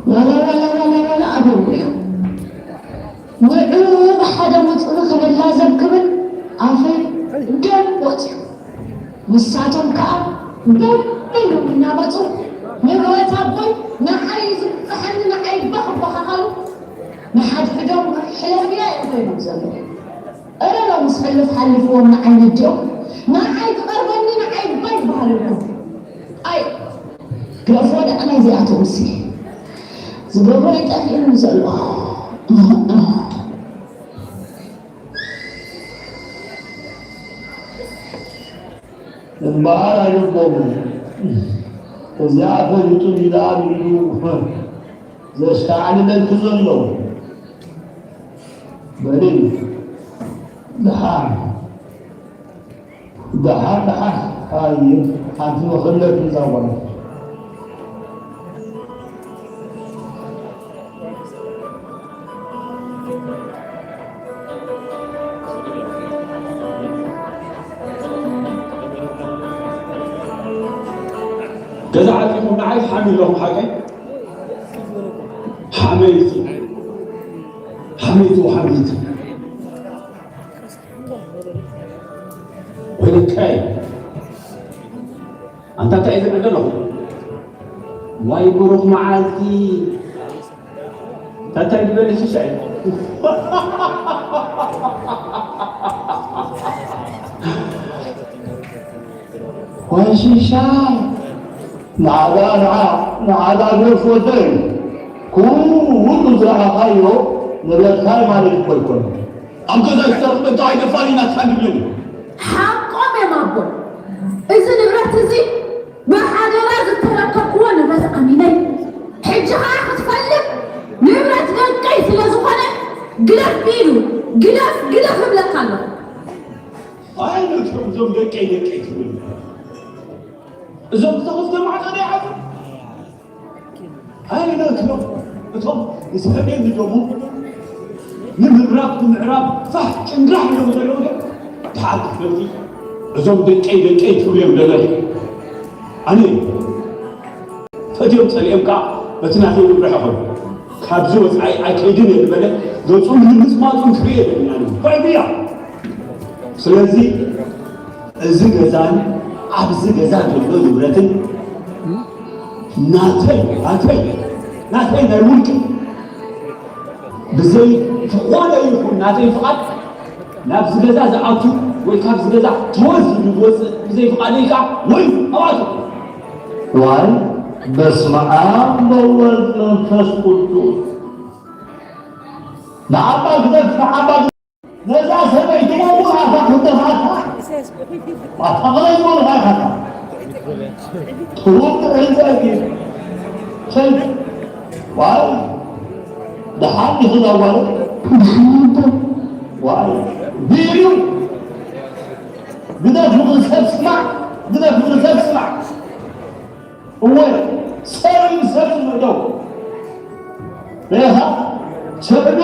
ዋላ ዋላ ዋላ ዋላ ኣበሉ እዮም። ንዑ ብሓደ መጹ ንኽብላ ዘክብል ኣፈይ ደም ወጽዩ። ንሳቶም ከኣ ደም ኢሎም እናመጹ ንብረት ኣቦይ ንዓይ ዝብጽሓኒ ንዓይ ባህ ባህ ኣሉ። ንሓድሕዶም ሕለፍያ እዮም ኮይኖም ዘለዉ። እረ ሎምስ ሕሉፍ ሓሊፍዎም ንዓይ ነዲኦም። ንዓይ ክቐርበኒ ንዓይ ባይ በሃለልኩም። ኣይ ግደፍዎ ደኣ ናይዚኣቶምሲ። ዝገብሮ ይጠፍእኒ ዘሎ። እምበኣር ኣይልቦምን። እዚኣ ፈሊጡ ኢላ ኢሉ ዘሽካዕልለኪ ዘሎ። በሊ ደሓን ደሓን ደሓን። ኣይ ሓንቲ መኸለፍ እዛ ጓል። ገዛ ዓፂኹም ንዓይ ሓሚ ኣለኹም ሓቀይ? ሓመይቲ ሓመይቲ ሓመይቲ ወይለካይ ኣንታ እንታይ እዩ ዝብል ዘለኹ? ዋይ ብሩኽ መዓልቲ እንታይ ግበሪ ሽሻይ ወይ ሽሻይ ንዓዳ ንዓ ንዓዳ ግረፍ ወደይ ኩሉ ዝረኣኻዮ ንብረትካ ማለት እኮ ኣይኮነን። ኣብ ገዛ ዝተረኽበ እንታይ ደፋር ኢና ትሓልልን። ሓቆም እዮም ኣቦ። እዚ ንብረት እዚ ብሓደራ ዝተረከብክዎ ንብረት ኣሚነይ፣ ሕጂ ኸዓ ክትፈልጥ ንብረት ደቀይ ስለ ዝኾነ ግደፍ ኢሉ፣ ግደፍ፣ ግደፍ እብለካ ኣለኹ። ኣይ ነቶም እዞም ደቀይ ደቀይ ትብል እዞም ዝተኸፍተ ማዕጾ ዶ ይሓዙ? ኣይ ነቶም እቶም ንስሕቤን ንደሙ ንምብራቕ ንምዕራብ ፋሕ ጭንግራሕ ኢሎም ዘለዉ ዶ? ተሓት ክፈልቲ እዞም ደቀይ ደቀይ ትብሉ እዮም ደለኹ። ኣነ ፈትዮም ጸሊኦም ከኣ በቲ ናተይ ይብርሕ ኾን። ካብዚ ወጻኢ ኣይከይድን እየ ዝበለ ገጹ ንምጽማጹ ክርኢ የብልናን እዩ። ባይብያ። ስለዚ እዚ ገዛን ኣብዚ ገዛ ዘሎ ንብረትን ናተይ፣ ናተይ፣ ናተይ ናይ ውልቂ ብዘይ ዝኾነ ይኹን ናተይ ፍቓድ ናብዚ ገዛ ዝኣቱ ወይ ካብዚ ገዛ ተወዝ ዝወፅእ ብዘይ ፍቓደይ ከዓ ወይ ኣብኣቱ። ዋይ በስመ ኣብ ወወልድ መንፈስ ቅዱስ። ንዓባ ግደፍ፣ ንዓባ ግደፍ። ነዛ ሰበይቲ እውን ኣፋ ክንደፋታ ኣታ ኸለይ ዝበልኻ ኢኻ። ጥሩም ጥዕንፀት እዩ። ሰልፍ ዋይ ደሓን ይኽዛ ጓል። ዋይ ቢሉ ግደፍ ምኽሪ ሰብ ስማዕ፣ ግደፍ ምኽሪ ሰብ ስማዕ። እወ፣ ሰብ እዩ ሰብ ዝምርደው። ሬኻ ስዕቢ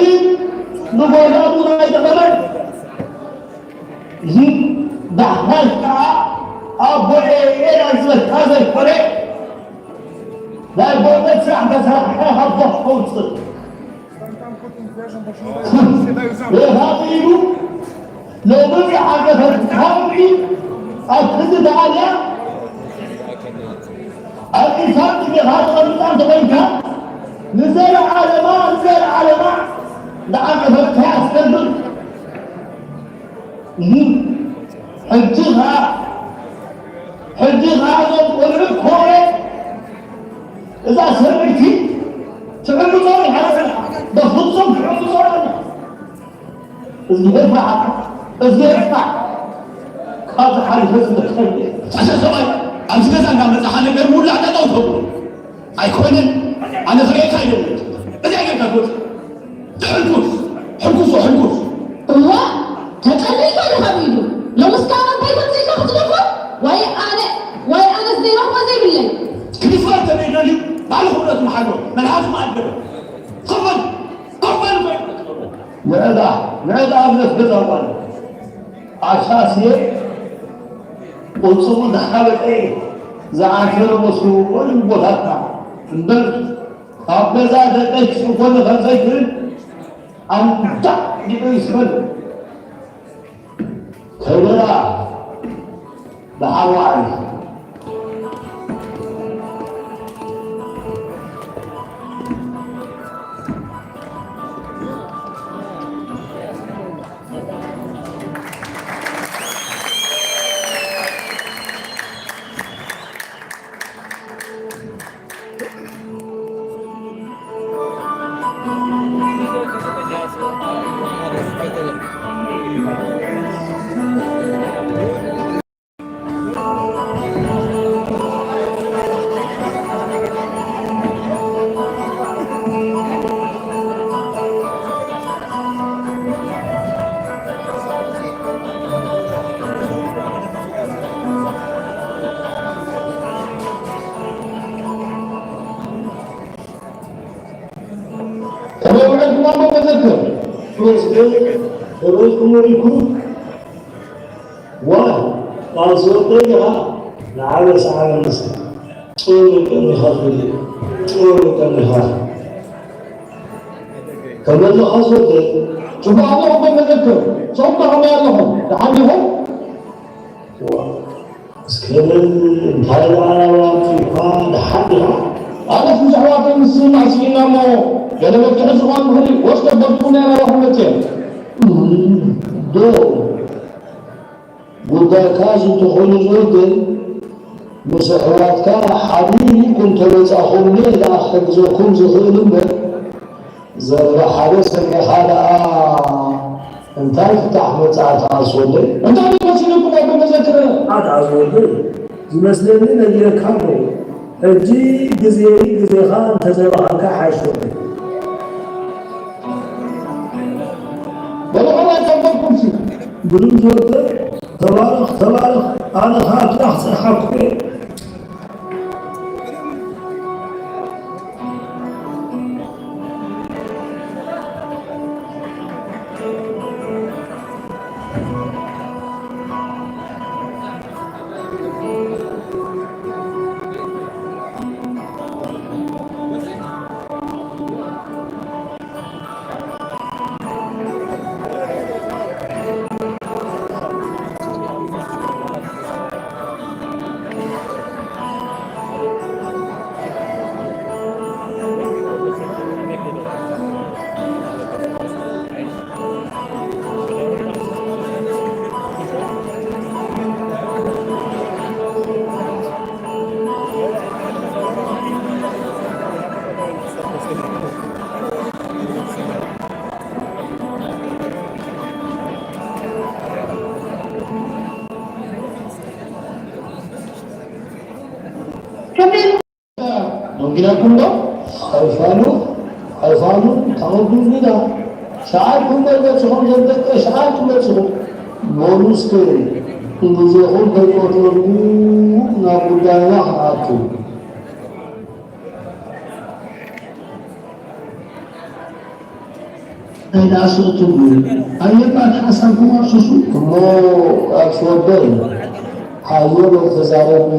ንጎዳኑ ናይ ደቐመን። እዚ ዳሕራሽ ከዓ ኣቦ ኤኤና ዝበልካ ዘይኮነ ናይ ጎበት ስራሕ ተሰራሕካ ካብ ፎሕ ከውፅእ። ሬኻ ኢሉ ሎሚ ዝዓገፈት ካብሪ ኣብ ክንዲ ተኣልያ ኣብ ኢሳት ጌኻ ተቐምጣ እንተኾይንካ ንዘለዓለማ ንዘለዓለማ ዝዓገፈት ከያስከብር። እህ፣ ሕጂ ኸዓ ሕጂ ኸዓ እዞም ቆልዑ ኮረ እዛ ሰበይቲ ትዕምጾ ይሓስብ በፍጹም ትዕምጾ ኣላ። እዝግሄር ፍርሓት፣ እዝግሄር ፍርሓት። ካብዚ ሓሊፈ ዝመፀኒ። ኣታ ሰብኣይ፣ ኣብዚ ገዛ እንዳመፃኻ ነገር ምውላዕ ጠጠው ተብሎ። ኣይኮነን፣ ኣነ ክርእየካ ኣይደልን። እዚ ኣይገርካ ትወፅእ። ትሕንኩስ፣ ሕንኩሶ፣ ሕንኩስ። እዋ፣ ተጨኒኻ ዲኻ ብኢዱ? ሎምስ ካብ ኣቦይ ከምዚ ኢልካ ክትደፍሮ? ወይ ኣነ፣ ወይ ኣነስ ዘይረኽቦ ዘይብለይ። ክድፈር ተደይደልዩ፣ ባዕሉ ክብረቱ መሓሎ፣ መልሓሱ መኣገበ። ክፈል፣ ክፈል ወይ ንዕዳ፣ ንዕዳ ኣብ ነፍገዛ ጓል። ኣሻስየ ቁጽሩ ዝሓበጠ ዝዓተረ መስልዎ ልቦታትና እምበር ኣብ ገዛ ደቀይ ክጽበሉ ከዘይክእል ኣንዳዕ ዲዑ ይስበሉ። ከበራ ብሓዋይ። ከመይ ውዕልኩም ኣሞ መዘክር? መስገን ከመይኩም ውዒልኩም? ዋይ፣ ቃል ዝወደይ ዲኻ? ንዓበስ ዓበ መስገን። ጥሩ ቀኒኻ ትብል። ጥሩ ቀኒኻ። ከመይ ኣለኻ ዝወደይ? ጽቡቕ ኣለኹም መዘክር። ጾምና ከመይ ኣለኹም? ደሓን ዲኹም? ዋ፣ እስከ እንታይ ደኣ ናባቲ እኳ ደሓን ዲኻ? ኣነስ ምስ ኣሕዋተይ ምስምማዕ ስኢና እሞ፣ ገለ መፍትሒ ዝኾን ምኽሪ ወስደ በልኩ ናይ ናባኹም መጽየ። እም፣ ዶ፣ ጉዳይካ እዚ እንተኾይኑ ዝወደይ፣ ምስ ኣሕዋትካ ሓቢርኩም ተመጻኹምኒ ደኣ ክሕግዘኩም ዝኽእል እምበር፣ ዘረባ ሓደ ሰሚዕኻ ደኣ እንታይ ፍታሕ መጻእካ ኣስወደይ? እንታይ መሲልኩም ኣቦ መዘክር? ኣታ ኣስወደይ፣ ዝመስለኒ ነጊረካ ኣለኹ። ሕጂ ግዜይ ግዜኻ እንተዘባኸንካ ይሓይሽ ወደይ። በሉ ኸማይ ጸበልኩምሲ። ግርም ዝወደይ፣ ተባረኽ፣ ተባረኽ። ኣነ ኸኣ ጥራሕ ጽንሓኩ እየ። ከመይ ደንጊረኩም ዶ? ኣይፋሉ፣ ኣይፋሉ፣ ተቐብሉኒ ዶ? ሸዓልኩም በል ገጽኹም ዘደቀ፣ ሸዓልኩም ገጽኹም። በሉ እስከ ግዜኹም ከይቆጠርኩ ናብ ጉዳይና ክንኣቱ። እንታይ ደኣ ስቕ ትብሉ? ኣየባ እቲ ሓሳብኩም ኣፍስሱ። እሞ ኣስወደይ፣ ሓየሎ ተዛረብ፣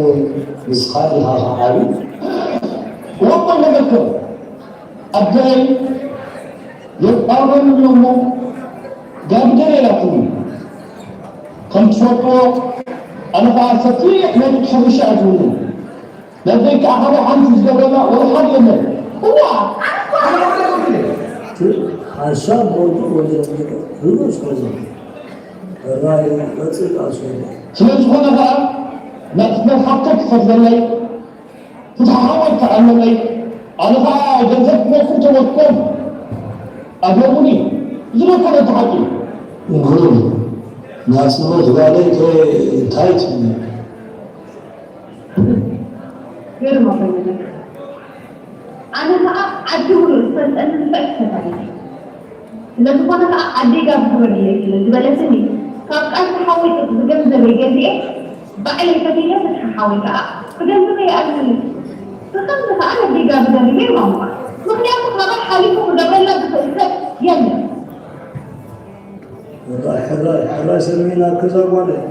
ንስኻ ዲኻ ከዓቢ? ወቦ ነገርኩም። ኣደይ የቋርበኒ እሞ ጋብደር ኢላትኒ። ከም ትፈልጥዎ ኣነ ኸዓ ሰፊሕ ናይ ደቂ ሕርሻ እየ ዝውንን። ነደይ ከኣ ሓደ ሓንቲ ዝገብረላ ወላ ሓደ የለን። እዋ! ሓሳብ ወዲ ወዲ ርኡስ ከዚ ራይ ቀጽል ኣስወደ። ስለ ዝኾነ ከኣ ናጽነት ሓብተይ ክፈትለለይ፣ ፍትሓዊ ክተኣመለይ፣ ኣነ ከኣ ገንዘብ ክመልኩም ተወትኮም ኣገቡኒ። እዚ ደኮነ ተሓቂ። ግሩም። ናጽነት ጓለይ ከ እንታይ ትብል? ገርም ኣቦይ መዘክር። ኣነ ከኣ ዓዲ ምሉእ ዝፈልጠኒ ንፍዕቲ ፈታዊት እየ። ስለ ዝኾነ ከኣ ኣደይ ጋብር በልለይ ስለ ዝበለትኒ፣ ካብ ቃልሲ ሓዊሰ ብገንዘበይ ገዚኤ ባዕለይ ፈቲነ፣ ፍትሒ ሓወይ ከኣ ብገንዘበይ ይኣልመኒ። ብኸምዚ ከኣ ነደይ ጋብር ደሪበ የማሙቓ። ምኽንያቱ ካባይ ሓሊፉ ክገብረላ ዝኽእል ሰብ የለን። ሕራይ፣ ሕራይ፣ ሕራይ ሰሚዕናኪ እዛ ጓለይ።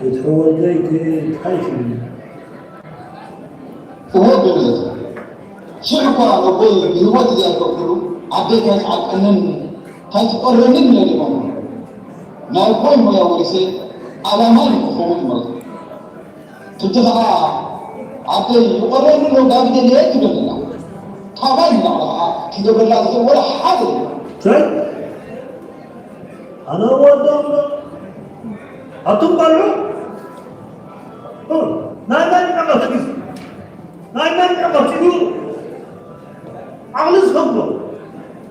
እቲ ሕወልደይ እንታይ ትብሊ? እወ፣ ብእምነት። ሽዑ እኳ ኣቦይ ብህይወት ዘይኣለኹሉ ኣደይ ካይትዓቀንን ካይትቆረንን ነዲቖም። ናይ ኣቦይ ሞያ ወሪሰ ዓላማይ ንክኸውን መረጽኩ። ሕጂ ኸዓ ኣደይ ይቆረኒ ኣሎ ዳዊት የድልየ ትብለና። ካባይ ንላዕሊ ኸዓ ክገብረላ ዝኽእል ወላ ሓደ የለን። ሰብ ኣነ ወዶም ኣቱም ቆልዑ ናይ መን ዕቐት እዩ? ናይ መን ዕቐት እዩ? ዓቕሊ ዝፈቅዶ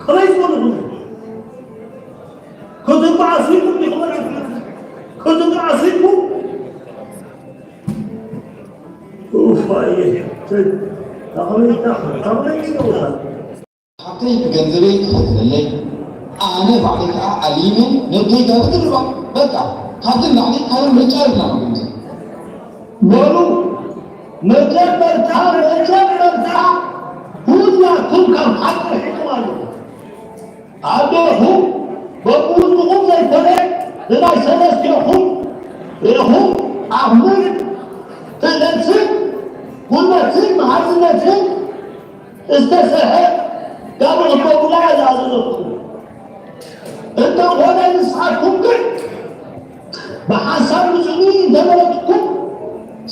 ከመይ ዝበሉ ክትብዓሱ ይኹን ይኹን ክትብዓሱ ይኹን ኡፋየ ታኸመይ ታኸመይ ይነውታ ሓብተይ ብገንዘበይ ትኸፍለለይ፣ ኣነ ባዕለይ ከኣ ዓሊመ ነደይ ጋር ክድርባ። በቃ ካብዚ ንላዕሊ ካልእ ምርጫ የብልናን። ገንዘብ በሉ መጀመርታ መጀመርታ ኩላኩም ካብ ሓቂ ርሒቁም ኣለኹም። ኣዴኹም በብውልቅኹም ዘይኮነ ብናይ ሰለስቴኹም ርኢኹም ዓቕምን ክእለትን ጉልበትን መሃዝነትን ዝተሰርሐ ጋብር እኮ ጉዳይ ኣዛዘዘኩም። እንተኾነ ንስኻትኩም ግን ብሓሳብ ንጹህ እንተመረጽኩም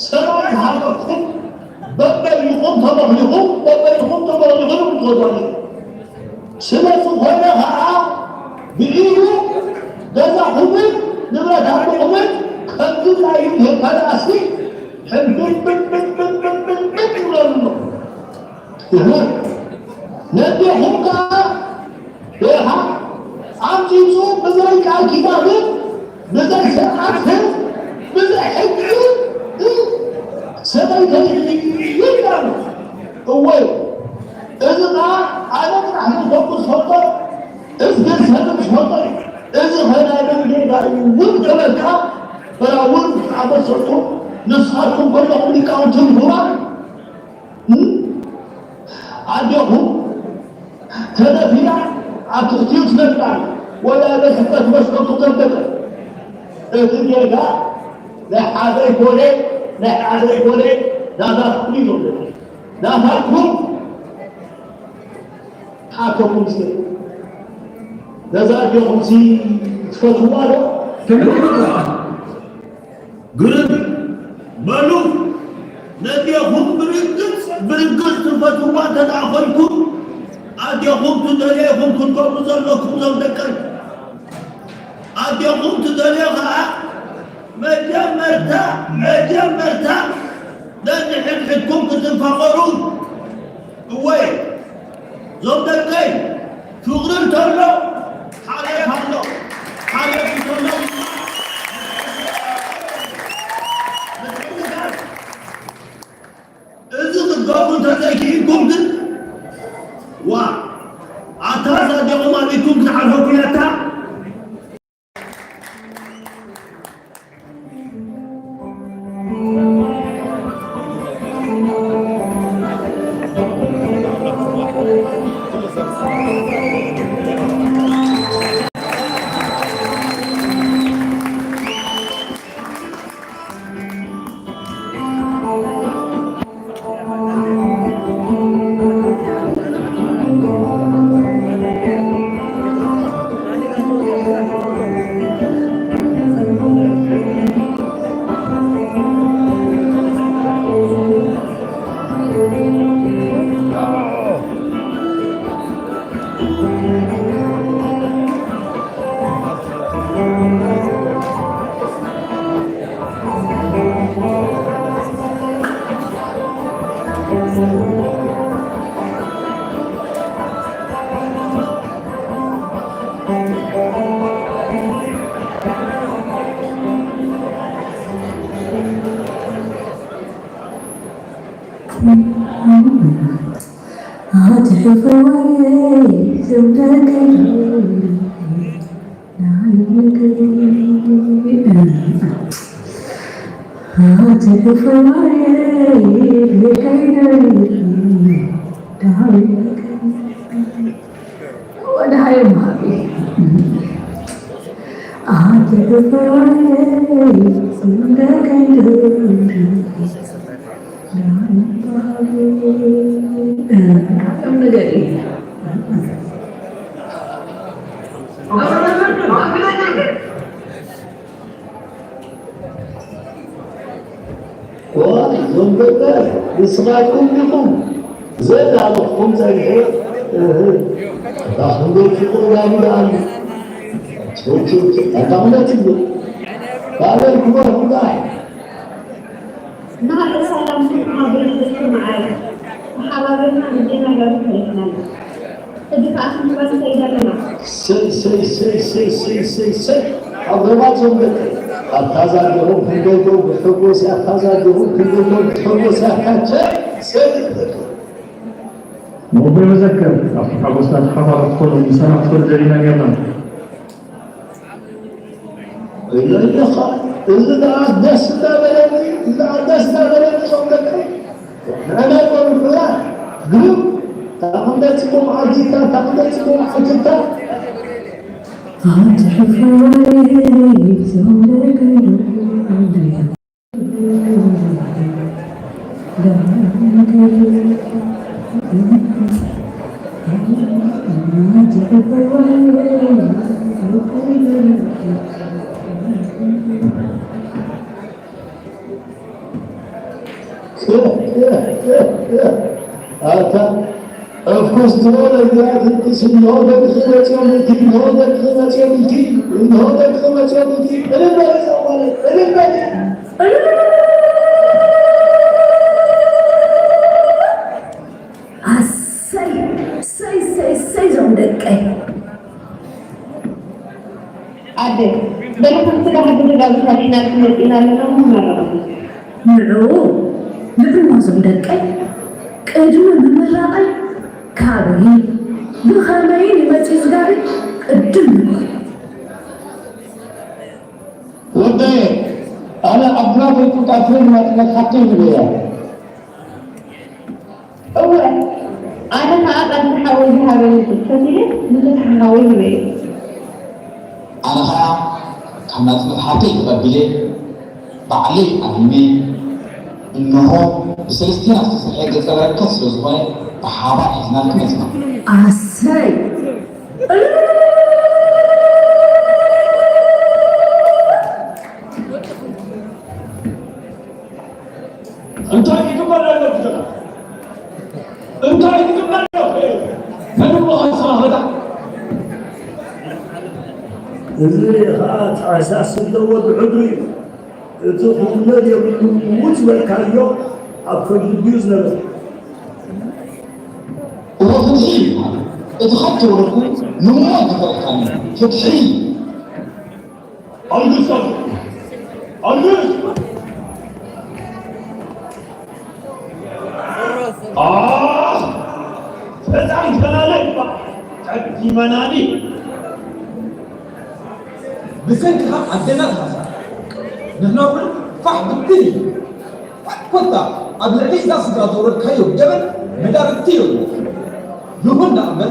ሰላም ዝሃበኩም በበይኹም ተመኽሊኹም በበይኹም ተመኽሊኹም ትወዳሉ። ስለ ዝኾነ ኸዓ ብኢዱ ገዛኹምን ንብረት ኣቦኹምን ከምዚ ናይ ሄካል ኣስሊ ሕንብንብንብንብንብን ይብለሉ ኣሎ። ነዴኹም ከኣ ደሃ ኣምጺጹ ብዘይ ቃል ኪዳንን ብዘይ ስርዓትን ብዘይ ሕጊ ሰበይተይ ይብላሉ። እወ እዚ ከኣ ኣነ ጥራሕ ንፈኩ ዝፈልጦ እዚ ሰብ ዝፈልጦ እዩ። እዚ ኸናይ ጌጋ እዩ እውን ተበልካ በራውን ኣበሰልኩም ንስኻትኩም ኮይንኹም ሊቃውንቲ ምሁራን ኣዴኹም ተደፊና ኣብ ትሕቲኡ ትነብር ኣላ። ወላ በስሕተት መስለኩም ዘበለ እቲ ጌጋ ናይ ሓደ ኣይኮነ ናይ ሓደ ኣይኮነ ናታትኩም እዩ ዘሎ። ናታትኩም ሓተኩም እስከ ነዛ ኣዴኹምሲ ትፈትውዋ ዶ? ግርም በሉ ነዴኹም ብርግጽ ብርግጽ ትፈትዋ እንተ ደኣ ኾንኩም ኣዴኹም ትደልያ ኢኹም ክትገብሩ ዘለኩም ዞም ደቀይ። ኣዴኹም ትደልዮ ኸዓ መጀመርታ መጀመርታ ነንሕድሕድኩም ክትፋቐሩ። እወ ዞም ደቀይ ፍቕሪ እንተሎ ሓልዮት ኣሎ። ሓልዮት እንተሎ እዚ ክትገብሩ እንተዘይክኢልኩም ግን ዋ ኣታ ዛዴኹም ኣቢኩም ክትዓርፈኩም እያ ኣታ። ከም ነገር እዩ። ዋይ፣ እዞም ገጠር ንስኻትኩም ዲኹም ዘዳለኹም ጸኒሐ። እህ፣ እታ ክንደይ ፍቕሪ ጋብዳ ኣሉ። ቹ፣ ቹ፣ ቹ፣ ኣታ እውነት እዩ። ባበር ክበርኩ ዳይ። ማዕረ ሰላም፣ ማዕረ ደስታ፣ ማዕረ ተሓባቢርና ንዜና ጋር ተሪፍና። ሕጂ ከኣ ክንባል ንኸይድ ኣለና። ሰይ፣ ሰይ፣ ሰይ፣ ሰይ፣ ሰይ፣ ሰይ፣ ሰይ። ኣብ ገባቶም ደቂ ኣብታ ዛዲኹም ክንደይቶም ብሕጎስ እያ፣ ኣብታ ዛዲኹም ክንደይቶም ብሕጎስ እያ፣ ካቸ፣ ሰይ፣ ሰይ። ንእቦይ መዘክር፣ ኣብቲ ሓጎስና ተሓባሪ ክትኮኑ፣ ምሳና ክትኮኑ ደሊና ኔርና። ኢለ ኣለኻ። እዚ ደኣ ደስ እንዳበለኒ፣ እዚ ደኣ ደስ እንዳበለኒ፣ እዞም ደቂ ንዕና ይበሉ፣ ፍላ ግሩም፣ ታቕንደጽኩም ዓጊታ፣ ታቕንደጽኩም ዓጊታ። ኣታ፣ ኦፍኮርስ፣ ድሮ ለዚኣ ትልቅስ፣ እንሆ ደቅኺ መጺኦም ኢልኪ፣ እንሆ ደቅኺ መጺኦም ኢልኪ፣ እንሆ ደቅኺ መጺኦም ኢልኪ። እልል በሊ፣ እዛ ጓለይ፣ እልል በሊ። ኣሰይ፣ ሰይ፣ ሰይ፣ ሰይ፣ እዞም ደቀይ። ኣደ፣ በሊ ከምቲ ባህጊ ተጋቢዝና ዲሕና ክንመጽእ ኢና ኣለና እሞ መርቐኒ። ንዑ፣ ንዑ እዞም ደቀይ፣ ቅድሚ ምምራቐይ ካበይን ብኸመይን እዩ መጺኡ እዚ ጋሪ ቅድም ንበል። ወደየ፣ ኣነ ኣብ ናተይ ቁጣ ፍሬን ማጥነት ሓቂ ይብል እያ። እወ፣ ኣነ ኸኣ ቃል ሓወይ ዝሃበኒ ፍልጠት ኢለ ንፍትሒ ሓወይ ሂበዮ። ኣነ ኸኣ ካብ ናጽነት ሓብተይ ተቐቢለ ባዕለይ ኣሊመ፣ እንሆ ብሰለስቴና ዝተሰርሐ ገጸ በረከት ስለ ዝኾነ ብሓባር ሒዝናልኪ መጺና። ኣሰይ! እንታይ ይግበር ኣሎ ብዘላ? እንታይ ይግበር ኣሎ? መን እሞ ከሰናበታ? እዚ ኸኣ ታሕሳስ ዘለዎ ድሕድሪ እዩ። እቲ ክውለድ የብሉን ምዉት ዝበልካዮ ኣብ ከብዱ ድዩ ዝነበረ? እወ፣ ፍትሒ እዩ። እቲ ካብ ተወለድኩ ንሞት ዝፈረድካኒ ፍትሒ እዩ። ኣልግስ! ኣልግስ! ኣህ! ፈጣሪ ተላለይ እባ! ቀዲመናኒ! ብሰንክኻ ኣደና ተሃሳ። ንሕና እውን ፋሕ ብትን እዩ። ኮታ ኣብ ልዕሊ እዛ ስድራ ዘውረድካዮ ገበን መዳርግቲ የብሉን። ይኹን ደኣ እምበር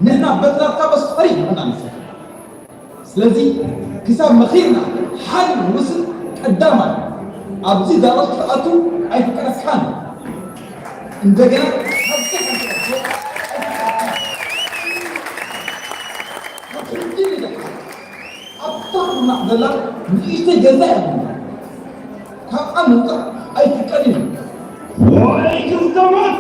ንሕና በቲ ናትካ መስፈሪ ንሕና ንስራሕ። ስለዚ ክሳብ መኺርና ሓደ ንውስን፣ ቀዳማይ ኣብዚ ዳሎት ክትኣቱ ኣይፍቀደካን። እንደገና ካብዚ ሓንቲ ሕቶ ኣይፍቀደካን። ካብ ሕጂ ንደሓር ኣብታ ኩርናዕ ዘላ ንእሽተይ ገዛ እያ ዘለና። ካብኣ ምውጻእ ኣይፍቀድን እዩ። ወይ ክፍተማት!